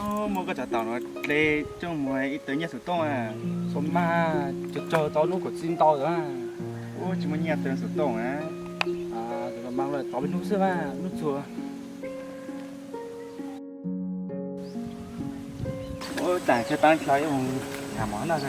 Muab koj cov taum no hle coj mus ib tawm nyiaj xov tooj. Xov mas, cog cog tau hnub kom txij ntau lawm. Ua tsis muaj nyiaj tawm xov tooj na. Tau peb hnub xwb mas hnub txuag. Ua tas tshaib plab ib mus nqa mov noj.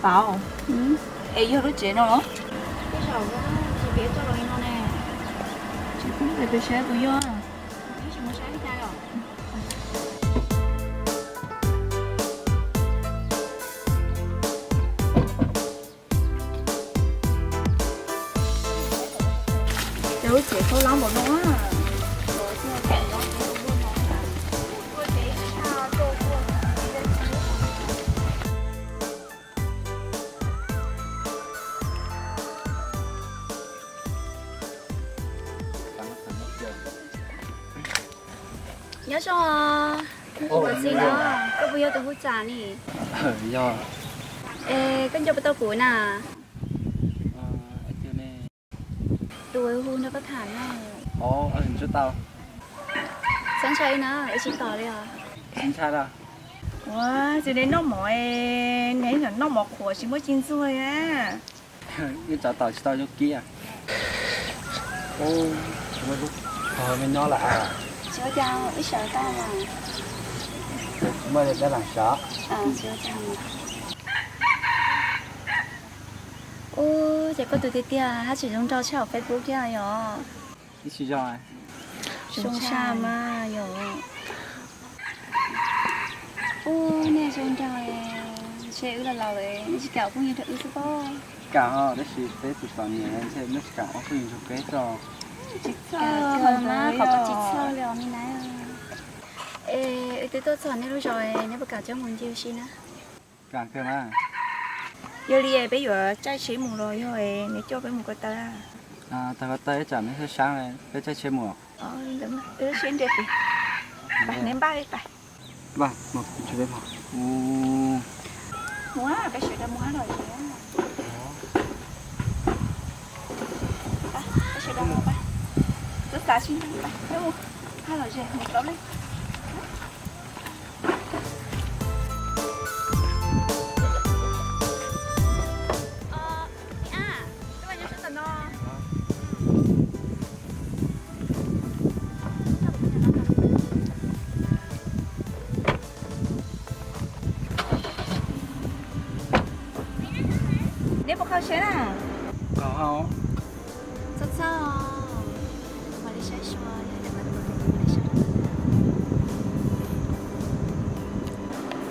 Pab, es yog lub tsev no los? Tej zaum tsis piav txog los li no ne. Tsis pub peb saib puas yog. Ib tsis mus saib li cas os. Cov lub tsev khaub hlab npaum no. Nyob zoo, kuv txiv no, koj puas yog tus hu Txam ni? Yog. Es koj nco puas tau kuv na? Tus hu nrog koj tham na. Txhob ntshai na, wb tsis tom li os. Tsis ntshai lawm. Ua, txiv neej noj mov, neeg noj mov qhuav tsis muaj txiv ntxuag li na. Wb tsav tom tsis tau zoo kiag. Tsis muaj lub qhov me nyob lawm. Tsis ua cas, wb sawv tau mas. Tsis muaj dab laag sav. Ua, ces koj tus tiag tiag haj tseem zoo nraug tshaj hauv Facebook thiab yom? Ib tsis zoo. Zoo tshaj mas yom. Ua, nej zoo nraug, ntshe wb los laus lawm nej tsis kam ua phooj ywg nrog wb xwb pob. Kam os, tab sis peb tus txom nyem ntshe nej tsis kam ua phooj ywg nrog peb tso. Tsis txhawj, qhov no tsis txhawj li os me nab. Es wb twb tuaj txog nej lub zos, nej puas kam coj mus ncig ua si na? Kam kawg mas. Yog li peb yuav caij tsheb mus los yog neb coj peb mus ko taw? Tag ko taw ib tsam neb sab sab, peb caij tsheb mus. Peb sab sab nres, neb npaj peb pais. Npaj, mus, peb mus. Mus, peb sawv daws mus hab lom zem. Peb sawv daws mus, peb xav xav tsis ntag, peb mus hab lom zem mus plaub leeg. Neb puas kho siab na? Txhob txhob, kuv mam li saib xyuas, yog tias kuv tus kuv mam li saib.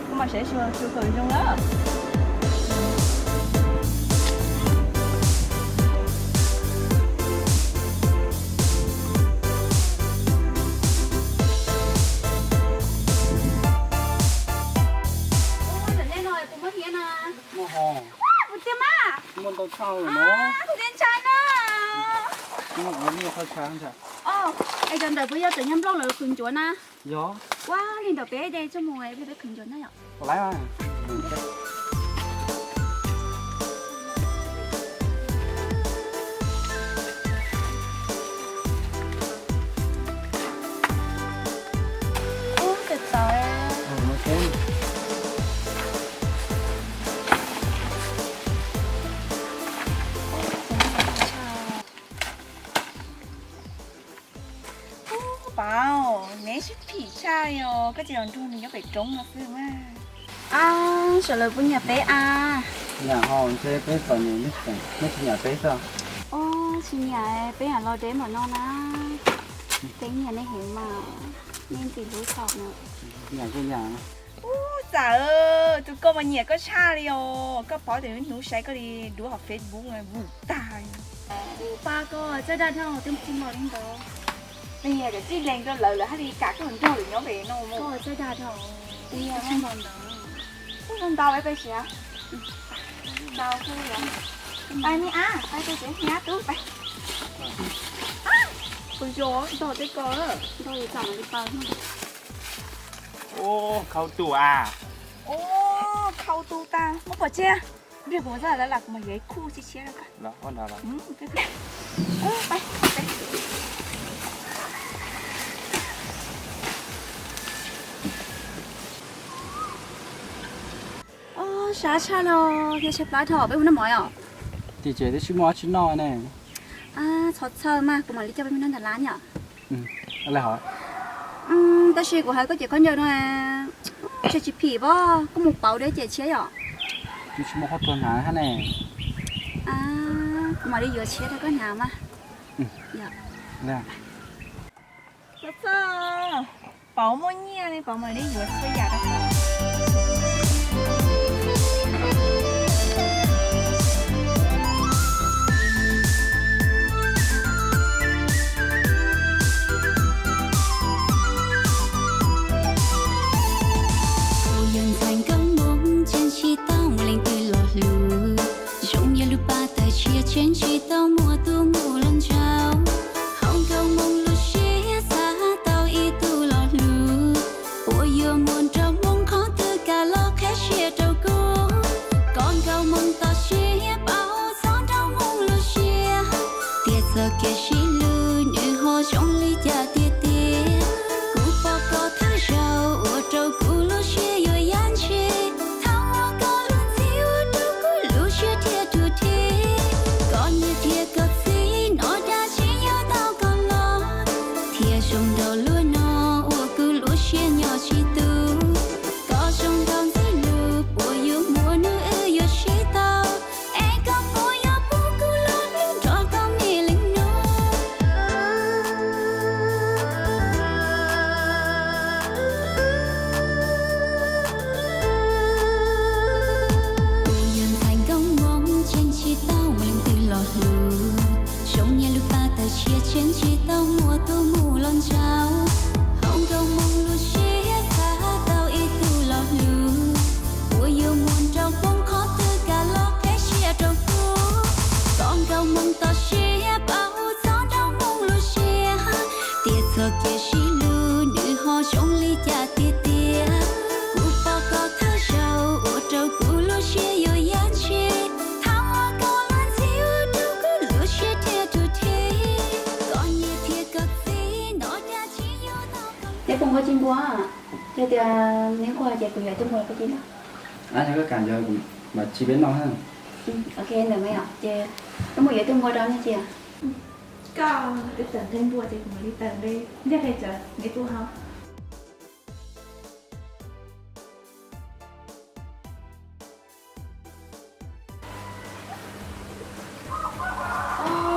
Kuv mam saib xyuas tus kom zoo na. Ua, ntawm nej no puas muaj hiav na? Muaj hos. Ua, kuv tias mas. Muaj ntau tshaj no. Kuv tias ntshai na. Muaj qhov ntshai. Es cov ntawm puas yog cov nyuag nplooj lawv qhwv ncuav na? Yog. Ua, li ntawm peb de coj mus peb qhwv ncuav na yom. Ub, tawv tawv. Ub, Pab, neb sib phim tshaj li os, koj tsis los nrog nws nyob pem roob no xwb mas. Ab, sawv lawv puas nyiam peb a? Nyiam hos, ntshe peb txom nyem, neb tsis nyiam peb xwb. Ub, tsis nyiam, peb nyiam los deb npaum no na. Peb nyiam nej heev mas, nej ntxim hlub tshaj no. Nyiam kuj nyiam. Ub, txawm, tus koj mas nyiam koj tshaj li os. Koj paub tias hnub saib koj li duab hauv Facebook vwm tag li. Ub, pab koj txawj dag dhau twb tsis mos li ntawd. Nyiam cov txij lees rau lawv, lawv haj li kam koj nrog lawv nyob pem no mus. Koj txawj dag dhau. Ub, ntau ntau peb peb siav. Ntau peb, pais me ab, pais peb siav me ab tub pais. Kuv zoo ntog tej ko, ntog li tam li pab. Ub, khau tus a. Ub, khau tus tas, muab pov tseg. Nrog kuv mus txog lawv lam kuv mam yuav ib khub tshiab tshiab rau koj. Ob, sab tshaj no, thiab tshaib plab dhau, peb mus noj mov os. Tim tsev twb tsis muaj dab tsi noj ne. Txhob txhawj mas, kuv mam li coj peb mus noj ntawm lab yom. Tab sis kuv hais koj ces khaub ncaws no tsis tsis phim pob, koj mus pauv deb ces tshiab yom. Twb tsis muaj qhov tuag hnav hab ne. Kuv mam li yuav tshiab rau koj hnav mas. Txhob txhawj, pauv muaj nyiaj li, pauv mam li yuav txhua yam rau koj. Kuv yog ntxhais nkauj Hmoob, tseem tsis tau muaj leej twg los hlub. Zoo yog lub paj tawg tshiab, tseem tsis tau muaj tus mus los ntsauv. Hauv nkauj Hmoob lub siab xav tau ib tug los hlub. Puas yuav muaj nraug Hmoob qhov twg kam los qheb siab rau kuv? Koj nkauj Hmoob toj siab paub txog nraug Hmoob lub siab, tias txoj kev sib hlub nws ho zoo li cas tiag tiag. Kuv pom koj thawj zaug ua rau kuv lub siab yuav yaj ntshis. Thaum uas koj lub ntsej ua rau kuv lub siab thiaj rhuav thib. Koj niam thiab koj txiv hnov dab tsi yuav tau koj los, thiaj zoo nraug luaj no ua kuv lub siab nyob tsis tus. Koj zoo nraug ntxim hlub, puas yuav muaj hnub wb yuav sib tau? Es koj puas yuav pub kuv los hlub nrog koj me leej nus? Kuv yog ntxhais nkauj Hmoob, tseem tsis tau muaj leej twg los hlub. Zoo yog lub paj tawg tshiab, tseem tsis tau muaj tus mus los ntsauv. Hauv nkauj Hmoob lub siab xav tau ib tug los hlub. Puas yuav muaj nraug Hmoob qhov twg kam los qheb siab rau kuv? Koj nkauj Hmoob toj siab paub txog nraug Hmoob lub siab, tias txoj kev sib hlub nws ho zoo li cas tiag tiag. Kuv pom koj thawj zaug ua rau kuv lub siab yuav yaj ntshis. Thaum uas koj lub ntsej ua rau kuv lub siab thiaj rhuav thib. Koj niam thiab koj txiv hnov dab tsi yuav tau koj? Neb puas nquag tsis nquag? Yog tias neb nquag ces kuv yuav ib tug npua rau koj cia noj. Yog koj kam yuav kuv mam tsis peb noj. Ok, ntawm mas yom, ces koj mus yuav ib tug npua rau neb cia. Koj wb tawm nqe npua ces kuv mam li tawm nqe ncaj qe cawv neb tuaj hauv.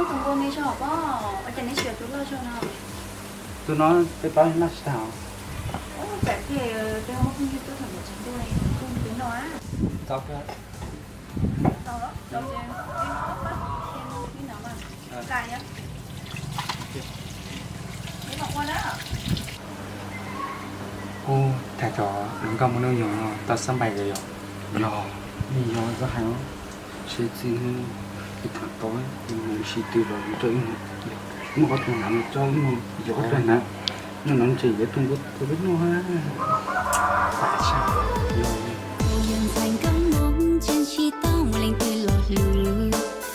Tus npua me zog pob, ua cas neb tsis yuav tus loj zog no? Tus no peb paub noj tsis tag. Ub, txawm tiag, peb ho muaj phooj ywg tuaj tham npua tsav ntuj, peb noj. Tau kawg. Kuv tham cov hluas nkauj Hmoob hnub nyoog no tau xab npais lawm yom. Yog, yog koj hais, seb txij hnub ib tham tau mus ib sij twg los yus coj ib mus, muaj qhov twg hnav los coj ib mus, yog qhov twg hnav. Nyob no ntshe yuav tus npua rau peb noj. Kuv yog ntxhais nkauj Hmoob, tseem tsis tau muaj leej twg los hlub.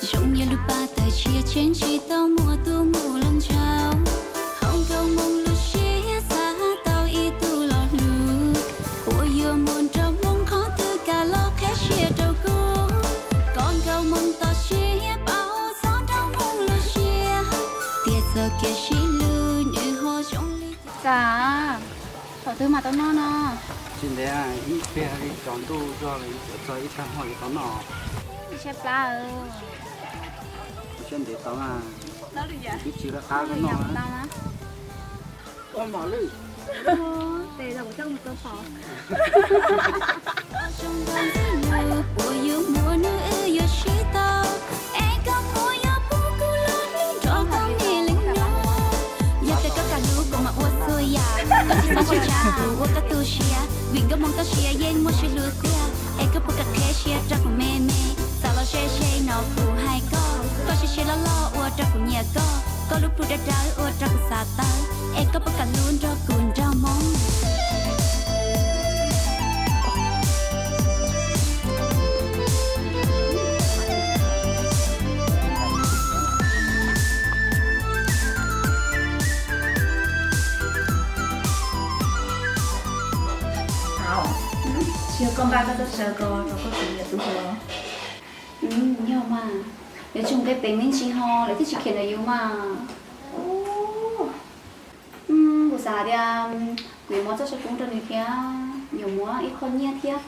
Zoo yog lub paj tawg tshiab, tseem tsis tau muaj tus mus los ntsauv. Hauv nkauj Hmoob lub siab xav tau ib tug los hlub. Puas yuav muaj nraug Hmoob qhov twg kam los qheb siab rau kuv? Koj nkauj Hmoob toj siab paub txog nraug Hmoob lub siab, tias txoj kev sib hlub nws ho zoo li cas. Thaum twg mas tau noj no? Tsis ntev, ib pliag li tsaus ntuj zog li yuav txog ib tag hmo yuav tau noj. Tshaib plab. Tshaib ntev tau na. Twb tsis lawv qab koj noj na. Ua mov lwj. Tes los kuv coj mus Zoo nkauj ntxwg lug puas yuav muaj hnub wb yuav sib tau, es koj puas yuav pub kuv los hlub nrog koj niaj li no. Yog tias koj kam hlub kuv mas ua txhua yam, koj tsis txhob ntshai tsam kuv ua koj tu siab, vim nkauj hmoob toj siab yeej muaj sij hlub tiag. Es koj puas kam qheb siab rau kuv me me, xav los ze ze no kuv hais koj, koj siab siab loj loj ua rau kuv nyiam koj, koj lub plhu dawb dawb ua rau kuv xav tawv, es koj puas kam hlub nrog kuv nraug hmoob. Tsis yog koj npaj koj txoj saw ko rau koj tus niam tub los? Yog mas, yuav tsum nqe peev me ntsis ho lawv thiaj tsis khiav ntawm yus mas. Kuv xav tias kuv yuav muab txoj saw pub rau nws thiab yuav muab ib qho nyiaj thiab.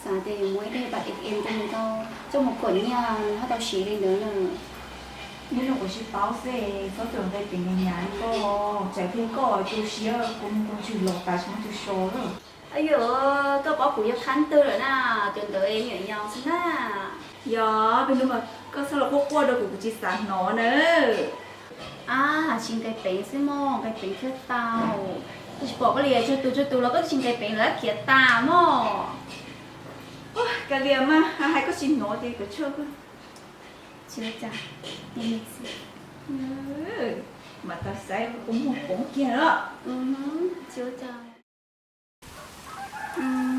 Xav tias yuav muab ib daim npav A T M rau nws tau coj mus kom nyiaj nws ho tau siv li ntawd na. Nyob zoo kuv tsis paub xwb, txhob txwm nqe peev hnyav hnyav li koj, tsam kiag koj tu siab kuv mus kuv tswm los tas tsis muaj tus so lawm. Yog koj paub kuv yog qhab twg lawm na, cov ntawd me nyuam yaus xwb na. Yog, peb hnub mas koj txhob los quaj quaj rau kuv, kuv tsis xav hnov na. Ab, tsis nqe peev xwb mog, nqe peev thiaj tau. Koj tsis pom koj li, tsawg tus tsawg tus los koj twb tsis nqe peev lawv khiav tas mog. Ua, kav liam mas, hais koj tsis hnov ces kav tsij. Tsis ua cas, me me xwb. Mam tau xaiv kuv muag poob kiag lawm. Tsis ua cas.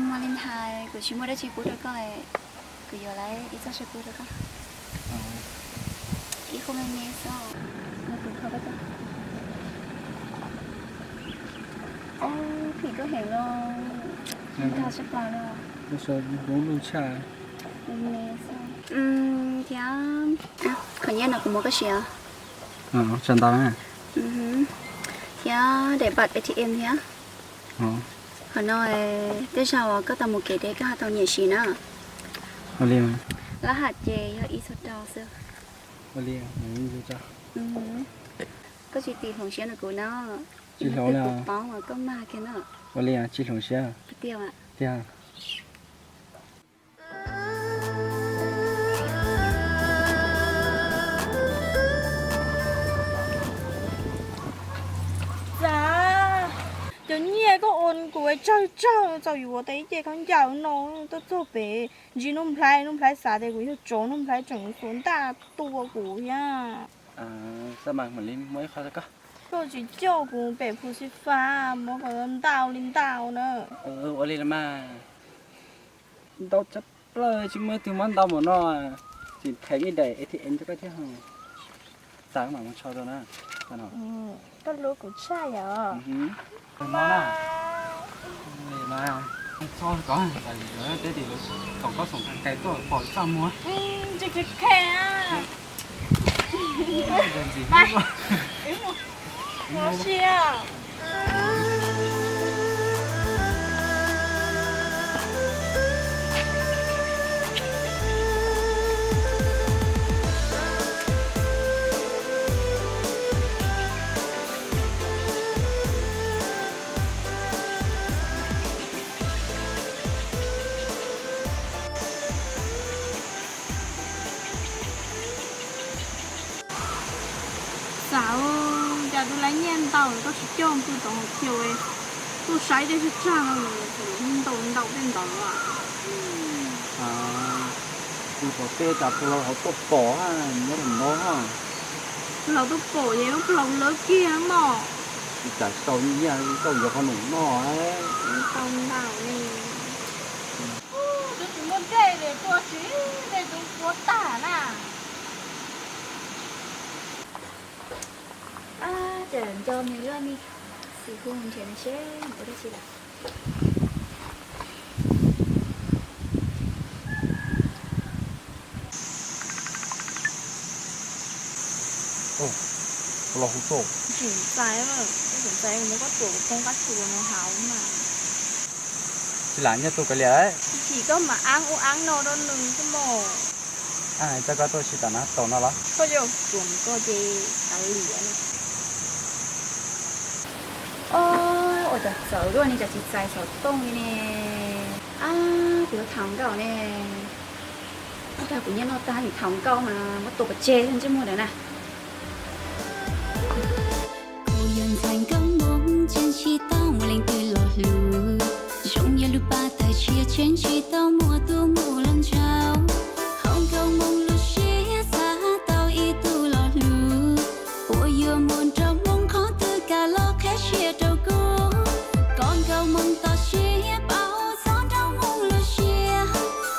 Mas li ntawd kuv tsis muaj dab tsi pub rau koj, kuv yuav lawv ib txoj saw pub rau koj. Ib qho me me xwb. Ob, phim koj heev los, nkag tshaj plaws li. Thiab qhov nyiaj no kuv muab koj siav. Tsaws ntau na. Thiab daim npav A T M thiab. Qhov no tej zaum koj tau mus kev deb koj ho tau nyiam siv na. Lab ham ces yog ib txog rau xwb. Koj tsis tim hloov siab rau kuv na. Tsis hloov li. Kuv paub uas koj mag kiag na. Ua li tsis hloov siab. Tiag. Txav, cov nyiaj koj ua kuv tsawg tsawg txaus yuav tau ib ce khaub ncaws no, tuaj txog pem ntsis Nuj Nplhaib, Nuj Nplhaib xav tias kuv yog tsov, Nuj Nplhaib tseem xuas ntaj tua kuv thiab. Koj tsis coj kuv pem Phu Xi Fas, muab kom ntau li ntau na. Ua li los mas. Ntau tshaj plaws, tsis muaj ib tug muab ntau npaum no. Tseem them ib daim A T M rau koj thiab. Tag mam mus tso rau na. Koj hlub kuv tshaj yom. Txhob kom teb tim lawv koom koj xoom kais tuaj pom txaj muag. Tsis khe khe. Xav, cas tus lawv nyiaj ntau koj tsis coj pw tom hauv chaw, tuaj saib tej tsag tsag no, ntau ntau tej ntawd. Tus tom tej tas pw los hauv tuaj pom, nyob ntawm no. Los tuaj pom ces plau lawv kiag mog. Tsis tas sau nyiaj tau yuav qhov num noj. Tau ntau li. Twb tsis muaj dej li, tuaj tsis dej tub puab tag na. Ab, cas nco nws luaj ni, xim hu nrhiav nws seb nws ua dab tsi lawm. Los hu tuaj. Tseem txais, tseem txais mus koj tuam poob qab tsuas no hauv mas. Tsis lam nyiag tus kav liam. Tsis koj mam aab ua aab no rau nws xwb mos. Ab, hais txog koj tuaj tsis tam na, tau no los? Koj yuav tuam koj ces kav liam no. Ua Txawv luaj ne, cas tsis txais xov tooj li ne. Ab, kuv yuav tham nkauj ne. Ua cas kuv nyiaj noj tag tseem tham nkauj mas muab tua pov tseg ntsej muag ntawd na. Kuv yog ntxhais nkauj Hmoob, tseem tsis tau muaj leej twg los hlub. Zoo yog lub paj tawg tshiab, tseem tsis tau muaj tus muaj los ntsauv. Hauv nkauj Hmoob lub siab xav tau ib tug los hlub. Puas yuav muaj nraug Hmoob qhov twg kam los qhia siab rau kuv? Koj nkauj Hmoob toj siab paub txog nraug Hmoob lub siab,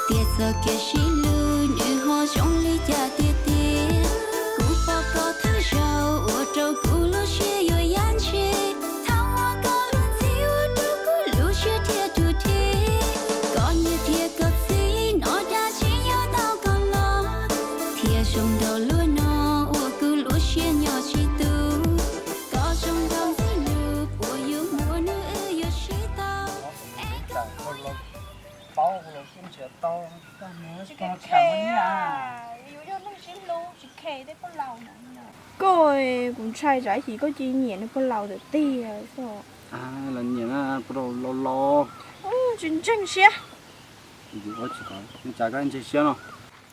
tias txoj kev sib hlub nws ho zoo li cas tiag tiag. Kuv pom koj thawj zaug ua rau kuv lub siab yuav yaj ntshis. Thaum uas koj lub txim ua rau kuv lub siab thiaj rug rhib. Koj niam thiab koj txiv noj dab tsi yuav tau koj los, thiaj zoo nraug luaj no ua kuv lub siab nyob tsis tus. Koj zoo nraug ntxim hlub puas yuav muaj hnub wb yuav sib tau. Es koj Paub los kuj nrhiav tau. Tsis khe, yus yog neeg sib hlub tsis khe tej poj laus na. Koj, kuv ntshai tsam ib chim koj cia li nyiam nws poj laus ntawm tiag xwb. Los nyiam na, poj laus laus. Tsis ntseeg siab. Ua cas koj ntseeg siab no?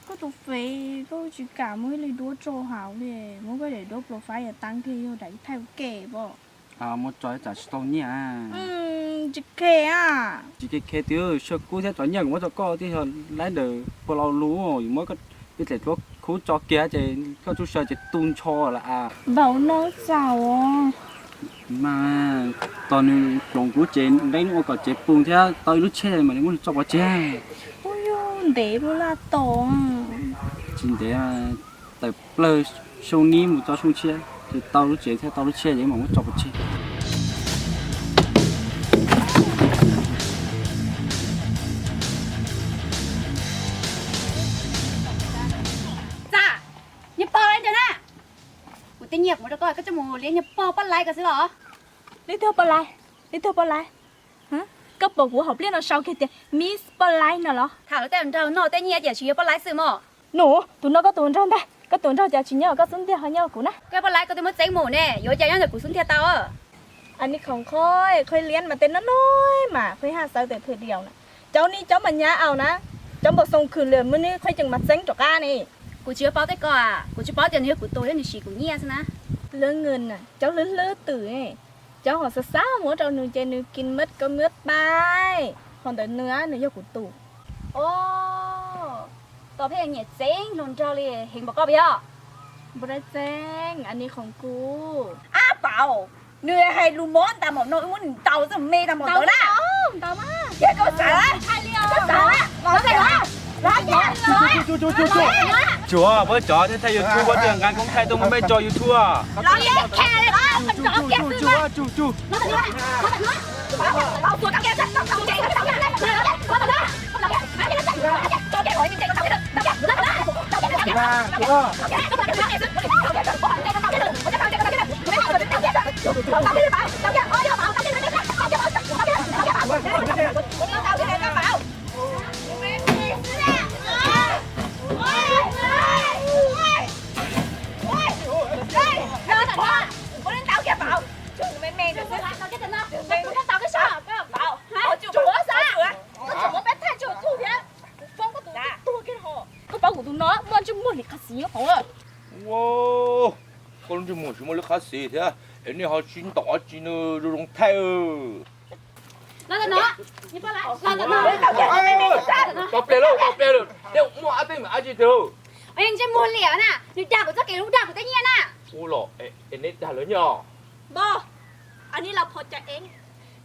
Koj tus fev koj tsis kam muab ib li duab tso hauv li, muab koj daim duab profile taab kiag yog daim thaij ua ke pom. Muab tso ib tsam tsis tau nyiaj. Tsis khe a. Tsis khe khe twb sab kub thiab, cov nyiaj kuv muab rau koj twb yog laib ntawm pog laus lus, muab koj ib dlaim duab khub tso kiag ces koj tub saw ces tu nrho lawm a. Npaum no txaus. Mas tos nws hloov kuv ces nqeb ua kom tsev pum thiab tau ib lub tsheb mas nws muab nws tso pov tseg. Ua yog ntev lub laj tos. Tsis ntev, tawm plaws xyoo nib mus txog xyoo tshiab ces tau lub tsev thiab tau lub tsheb ces mam muab tso pov tseg. Txawm, nyiaj pog li ntawd na. Kuv tej nyiaj kuv muab rau koj, koj coj mus liab nyiaj pog Paj Laib ko xwb los? Leej twg Paj Laib? Leej twg Paj Laib? Koj pom kuv hauv pliaj no sau kiag tias Miss Paj Laib no los? Tham lawv tej nraug noj tej nyiaj tiam sis yog Paj Laib xwb mog. Nus, tus no koj tus nraug ntag, koj tus nraug cas tsis nyob koj xub ntiag ho nyob kuv na? Koj Paj Laib koj twb muab txeeb mus ne, yuav cas nyob ntawm kuv xub ntiag tau? Aws, nis khoom qhov qhov liab mas tej no no mas qhov haj xav tawm thwm diaum na. Cov ni cov mas nyav aus na, cov npau xoo khwm lawm muab nws qhov ceem mas txeeb rov qab ne. Kuv tsis yuav paub tej ko a, kuv tsis paub tias nws yog kuv tus thiab nws siv kuv nyiaj xwb na. Lawv nws na, cov hlwb hlwb twm, cov ho xav xav muab rau nws ces nws kis mab koj muab paib, ho ntawm nws nws yog kuv tus. O, koj pheej nyiam txeeb hluas nraug li heev npaum koj puas yog? Npaum dab txeeb, aws, nis khoom kuv. Ab, paub, nws hais lus mob ntas npaum no wb muab nws ntaus txoj me tag npaum ntawd na. Ces koj xav, koj xav, los, los, los. Tsuav, pab cov thiab thaij YouTube, pab tij nqa koob thaij tuaj muaj mej tso YouTube. Koj paub kuv tus no muaj ntsej muag li qhov xis nyob hauv. Ua, koj lub ntsej muag tsis muaj li qhov xis thiab es nej ho sib ntaus dab tsi no zoo zoo thaij. Tau pliag lauj, tau pliag lauj, nej muaj ab peb mam ab tsi tiag lauj. Ntsej muag liam na, nws dag kuv txoj kev lub dag kuv tej nyiaj na. Ua los es neb dag lawv nyiaj os? Npog, aws, neb los phom cov ev,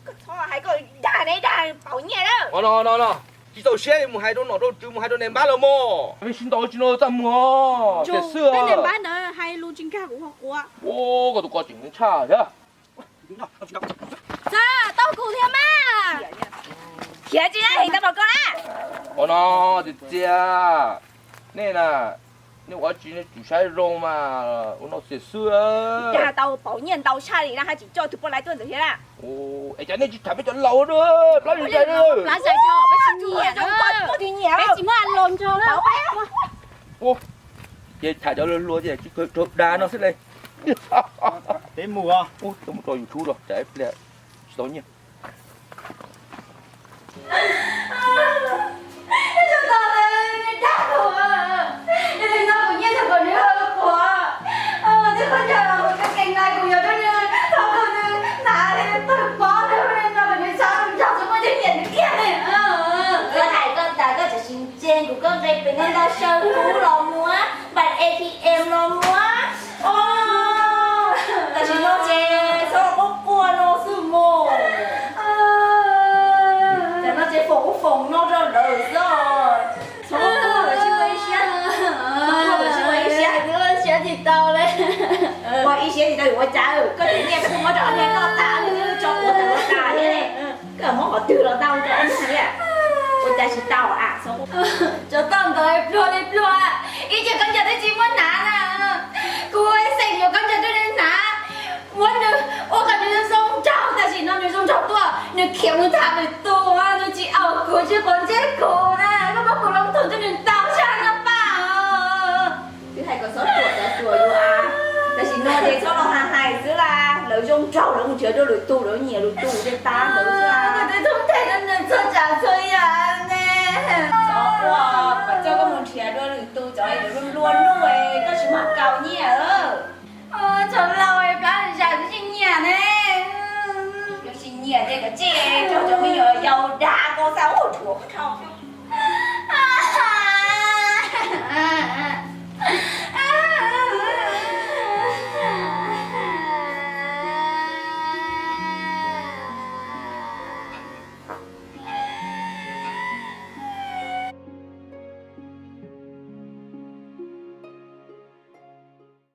koj txhob hais koj dag neb dag pauv nyiaj lawm. No no no, tsis txaus siab mus hais rau nom rau tswv, mus hais rau niam npab lawv mog. Peb sib ntaus dab tsi no txaj muag. Tej niam npab ntawd hais lus tsis nkag kuv qhov quav. Ua, koj tus ko tseem tshaj thiab. Txawm tau kuv thiab mas. Khiav tsis heev tau pom koj na. Ua no, tiag tiag, nej na, nej ua tsis nej tsum saib zoo mas ua no xiam xwb. Dag tau pauv nyiaj ntau tshaj li na, haj tsis coj tus poj laib tuaj ntawd thiab na. Es cas nej tsis tham peb cov laus, plab zais, plab zais, peb tsis nyiam, peb tsis muaj alo nrog na. Ces tham cov hluas hluas ces tsis kawg rau dag no xwb le. Peb mus os. Mus rau YouTube los tsam ib pliag tsis tau nyiaj. Tsis tau ntawd nws dag kuv, yog li no kuv nyiaj thaum kuv nws hu kuv, tej qhov chaw kuv tseem keev lais kuv yuav rau nws, thov kom nws hnav tawg pob rau nws no kom nws txhob nrog kuv muaj cov niam nws kiag li. Koj hais koj tas koj tseem ntseeg kuv, koj nqe pem koj ntau saw kub los muab, npaim A T M los muab. Tam sim no ces txhob quaj quaj no xwb mog. Tam no ces foom ub foom no rau lawv xwb. Txhob quaj, tsis ua ib siab, txhob quaj, tsis ua ib siab. Siab tsis tau li. Ua ib siab tsis tau yuav ua cas, koj cov nyiaj koj twb muab rau ob niag noj tas, tso quav tas los tas thiab. Koj muab qhov twg los tau rau ob niag li. Ua cas tsis tau a? Txhob quaj. Tsis tau ntawd pluag li pluag, ib ce khaub ncaws twb tsis muab hnav na. Kuv ua ib xeem yuav khaub ncaws rau nws hnav, muab nws ua kom nws zoo nraug, tam sim no nws zoo nraug tuaj, nws khiav mus tham lwm tus, nws tsis awm kuv tsis quav ntsej kuv na, koj muab kuv loo thum rau nws tau tshaj no paj. Twb hais kom txhob ruam cov ruam yuav a, tam sim no ces txhob los hais hais xwb las, lawv zoo nraug lawv mus nrhiav rau lwm tus, lawv nyiam lwm tus ces tas lawv.